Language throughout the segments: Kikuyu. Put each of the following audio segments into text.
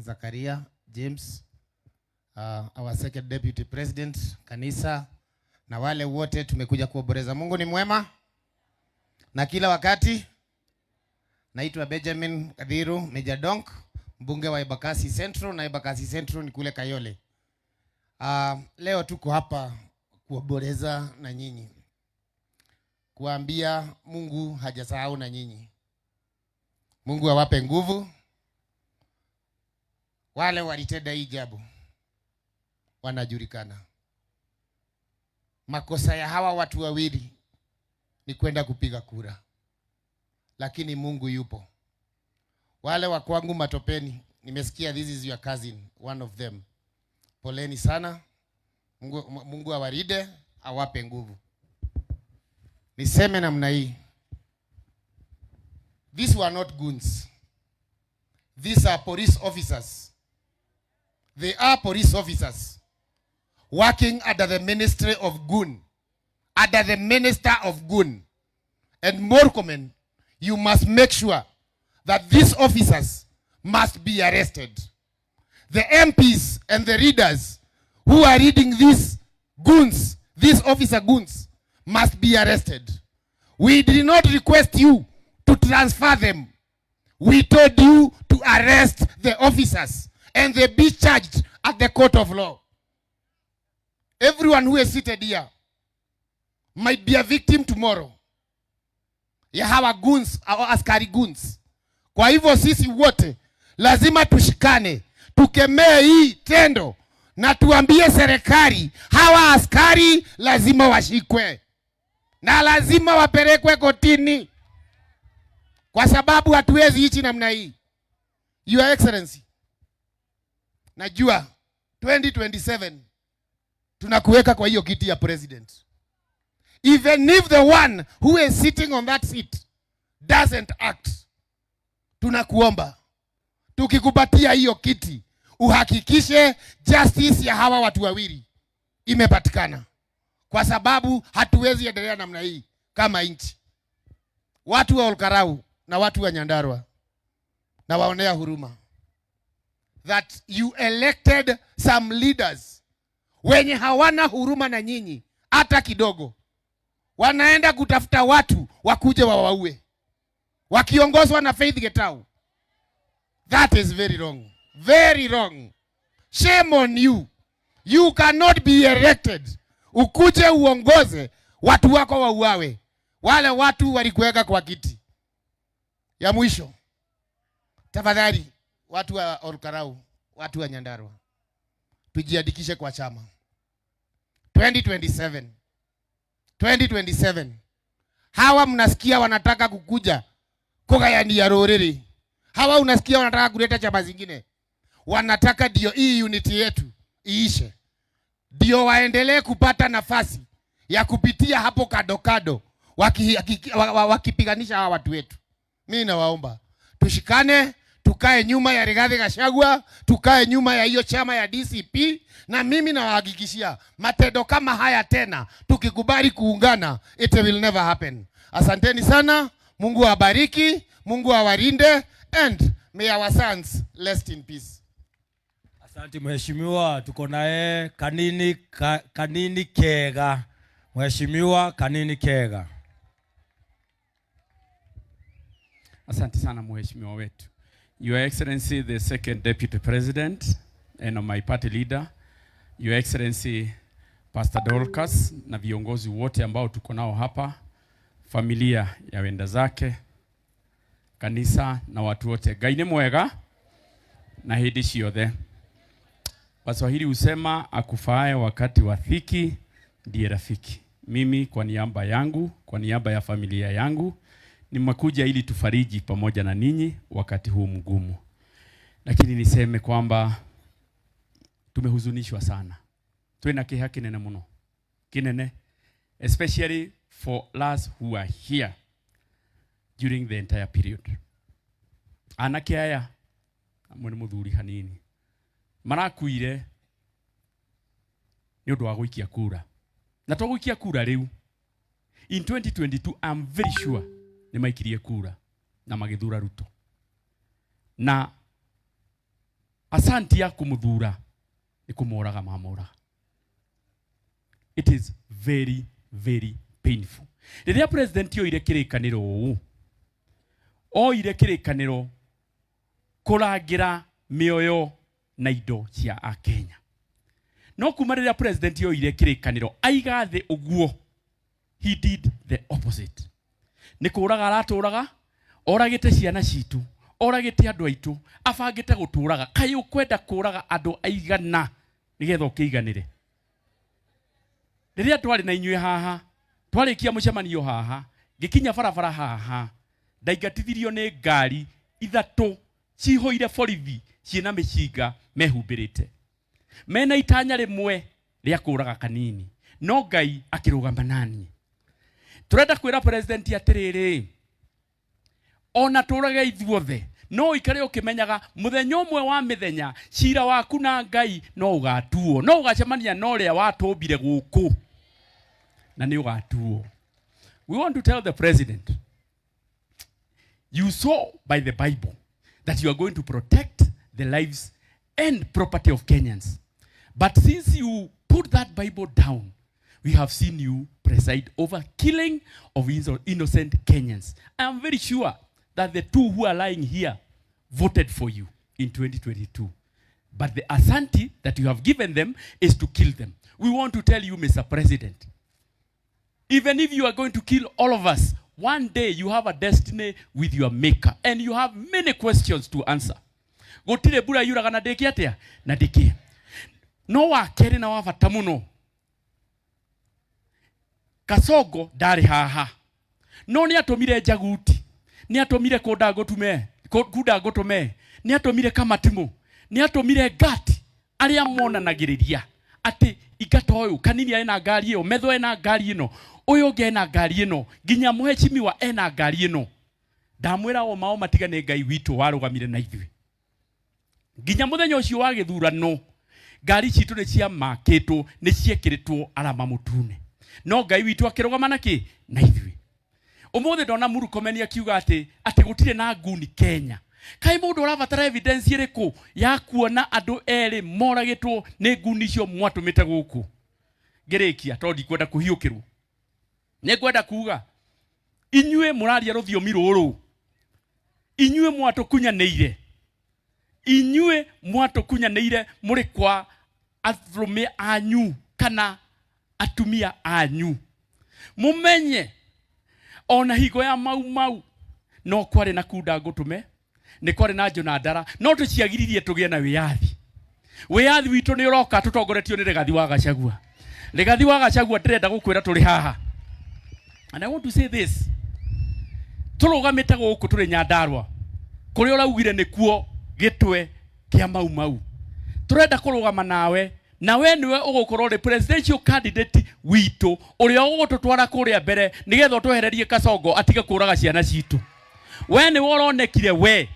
Zakaria James, our second deputy president, kanisa na wale wote tumekuja kuomboleza. Mungu ni mwema na kila wakati. Naitwa Benjamin Kadhiru Major Donk, mbunge wa Embakasi Central, na Embakasi Central ni kule Kayole. Leo tuko hapa kuomboleza na nyinyi, kuambia Mungu hajasahau na nyinyi. Mungu awape nguvu wale walitenda hii jambo, wanajulikana. Makosa ya hawa watu wawili ni kwenda kupiga kura, lakini Mungu yupo. Wale wa kwangu Matopeni, nimesikia this is your cousin, one of them. Poleni sana. Mungu, Mungu awalinde, awape nguvu. Niseme namna hii, these were not goons. These are police officers. They are police officers working under the ministry of goon, under the minister of goon. And Murkomen, you must make sure that these officers must be arrested. The MPs and the leaders who are leading these goons, these officer goons, must be arrested. We did not request you to transfer them. We told you to arrest the officers and they be charged at the court of law. Everyone who is seated here might be a victim tomorrow ya hawa goons au askari goons. Kwa hivyo sisi wote lazima tushikane, tukemee hii tendo na tuambie serikali hawa askari lazima washikwe na lazima wapelekwe kotini, kwa sababu hatuwezi ishi namna hii. Your Excellency, najua 2027 tunakuweka kwa hiyo kiti ya president. Even if the one who is sitting on that seat doesn't act, tunakuomba tukikupatia hiyo kiti uhakikishe justice ya hawa watu wawili imepatikana, kwa sababu hatuwezi endelea namna hii kama nchi. Watu wa Olkarau na watu wa Nyandarua nawaonea huruma that you elected some leaders wenye hawana huruma na nyinyi hata kidogo. Wanaenda kutafuta watu wakuje wawaue wakiongozwa na Faith Getau. That is very wrong. Very wrong. Shame on you. You cannot be elected. Ukuje uongoze watu wako wauawe. Wale watu walikuweka kwa kiti. Ya mwisho, tafadhali watu wa Olkarau, watu wa Nyandarua, tujiandikishe kwa chama 2027. 2027. Hawa mnasikia wanataka kukuja kugayania rũrĩrĩ. Hawa unasikia wanataka kuleta chama zingine, wanataka ndio hii unity yetu iishe, ndio waendelee kupata nafasi ya kupitia hapo kando kando wakipiganisha hawa watu wetu. Mimi nawaomba tushikane, tukae nyuma ya Rigathi Gachagua, tukae nyuma ya hiyo chama ya DCP, na mimi nawahakikishia matendo kama haya tena, tukikubali kuungana, it will never happen. Asanteni sana, Mungu awabariki, Mungu awalinde, and may our sons rest in peace. Asante mheshimiwa, tuko naye Kanini, Kanini Kega. Mheshimiwa Kanini Kega. Asante sana mheshimiwa wetu. Your Excellency the Second Deputy President and my party leader, Your Excellency Pastor Dorcas na viongozi wote ambao tuko nao hapa, familia ya wenda zake, kanisa na watu wote. Ngai nĩ mwega na hĩndĩ ciothe. Waswahili husema akufaaye wakati wa dhiki ndiye rafiki. Mimi kwa niaba yangu, kwa niaba ya familia yangu, nimekuja ili tufariji pamoja na ninyi wakati huu mgumu. Lakini niseme kwamba tumehuzunishwa sana. Twina kĩeha kĩnene mũno. Kĩnene, especially for us who are here during the entire period. Anake aya amwe nĩ mũthuri hanini marakuire nĩ ũndũ wa gũikia kura, na to gũikia kura rĩu. In 2022 I'm very sure nĩ maikirie kura na magĩthura Ruto, na Asanti ya kumuthura ni kumuraga mamuraga. It is very very painful. Rĩrĩa president oire kĩrĩkanĩro ũũ, oire kĩrĩkanĩro kũrangĩra mĩoyo na indo cia Akenya. No kuma rĩrĩa president oire kĩrĩkanĩro aiga thĩ ũguo, he did the opposite. Nĩ kũraga aratũraga, oragĩte ciana citũ, oragĩte andũ aitũ, abangĩte gũtũraga. Kaĩ ũkwenda kũraga andũ aigana nĩgetha ũkĩiganĩre? Rĩrĩa twarĩ na inyuĩ haha, twarĩkia mũcemanio haha, ngĩkinya barabara haha, ndaingatithirio nĩ ngari ithatũ cihũire borithi ciĩna mĩcinga mehumbĩrĩte, mena itanya rĩmwe rĩa kũraga Kanini, no Ngai akĩrũgama naniĩ. Tũrenda kwĩra president atĩrĩrĩ, ona tũrage ithuothe, no ũikare ũkĩmenyaga mũthenya ũmwe wa mĩthenya cira waku na Ngai no ũgatuo, no ũgacemania na ũrĩa watũmbire gũkũ na nĩ ũgatuo. We want to tell the president, you saw by the Bible that you are going to protect the lives and property of Kenyans. But since you put that Bible down, we have seen you preside over killing of innocent Kenyans. I am very sure that the two who are lying here voted for you in 2022. But the asante that you have given them is to kill them. We want to tell you, Mr. President, even if you are going to kill all of us, one day you have a destiny with your maker and you have many questions to answer. Gutire mbura yuraga na ndĩkĩ atĩa na ndĩkĩ. No wa kerĩ na wa bata mũno, Kasongo ndarĩ haha, no nĩ atũmire Njaguti, nĩ atũmire Kunda Ngũtume, Kunda Ngũtũme, nĩ atũmire Kamatimu, nĩ atũmire Ngati, arĩa monanagĩrĩria atĩ ingata ũyũ Kanini arĩ na ngari ĩyo, Metho ena ngari ĩno, ũyũ ũngĩ ena ngari ĩno, nginya mũhecimiwa ena ngari ĩno. Ndamwĩra o mao matiga nĩ Ngai witũ warũgamire na ithuĩ nginya mũthenya ũcio wa gĩthurano. Ngari citũ nĩ ciamakĩtwo, nĩ ciekĩrĩtwo arama mũtune, no Ngai witũ akĩrũgama na kĩ na ithuĩ. Ũmũthĩ ndona Murkomen akiuga atĩ gũtirĩ na nguni Kenya. Kaĩ mũndũ ũrabatara evidence ĩrĩkũ ya kuona andũ erĩ moragĩtwo nĩ nguni icio mwatũmĩte gũkũ? Ngĩrĩkia, tondũ ndikwenda kũhiũkĩrwo, nĩ ngwenda kuga inyuĩ mũraria rũthiomi rũrũ, inyuĩ mwatũkunyanĩire, inyuĩ mwatũkunyanĩire mũrĩ kwa arũme anyu kana atumia anyu. Mumenye ona hingo ya Mau Mau no kwarĩ na Kunda Ngũtũme, nĩ kwarĩ na Njũna Ndara, no tũciagiririe tũgĩe na wĩyathi. Wĩyathi witũ nĩ ũroka tũtongoretio nĩ Rigathi wa Gachagua. Rigathi wa Gachagua, ndĩrenda gũkwĩra tũrĩ haha, and I want to say this, tũrũgamĩte gũkũ tũrĩ Nyandarua kũrĩa ũraugire nĩkuo gĩtwe kĩa Mau Mau, tũrenda kũrũgama nawe, na we nĩwe ũgũkorwo rĩ presidential candidate witũ ũrĩa ũgũtũtwara kũrĩa mbere nĩgetha ũtwehererie Kasongo atige kũraga ciana citũ. We nĩwe ũronekire, we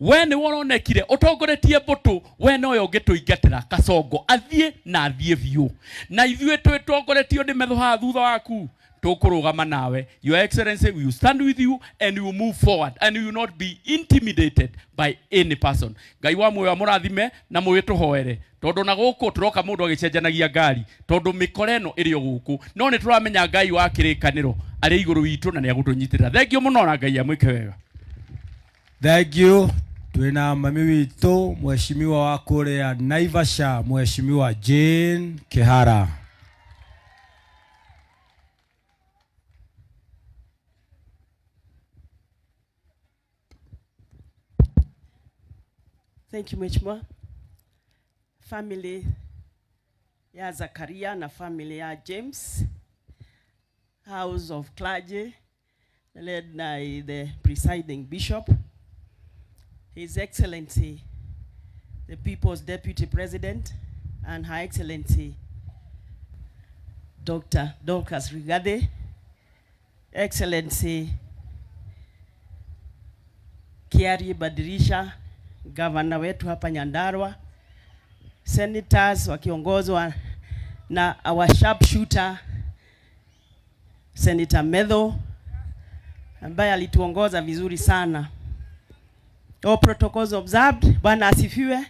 nĩwe ũronekire ũtongoretie mbũtũ, we nowe ũngĩtũingatĩra Kasongo athiĩ na athiĩ biũ, na ithuĩ twĩtongoretio nĩ Metho haha thutha waku tũkũrũgama nawe. Your Excellency, we will stand with you and we will move forward and we will not be intimidated by any person. Ngai wa muoyo amũrathime na mũgĩtũhoere, tondũ na gũkũ tũroka mũndũ agĩcenjanagia ngari, tondũ mĩkora ĩno ĩrĩ o gũkũ, no nĩ tũramenya Ngai wa kĩrĩkanĩro arĩ igũrũ witũ na nĩ agũtũnyitĩrĩra. Thengiũ mũno na Ngai amwĩke wega. Thank you. Twina mami witũ mheshimiwa wa kũrĩa Naivasha, Mheshimiwa Jane Kihara. Thank you, Mheshimiwa. Family ya Zakaria na family ya James, House of Clergy, led by the presiding bishop, His Excellency, the People's Deputy President, and Her Excellency, Dr. Dorcas Rigathi, Excellency Kiarie Badirisha, gavana wetu hapa Nyandarua, senators wakiongozwa na our sharpshooter Senator Metho ambaye alituongoza vizuri sana. All protocols observed. Bwana asifiwe.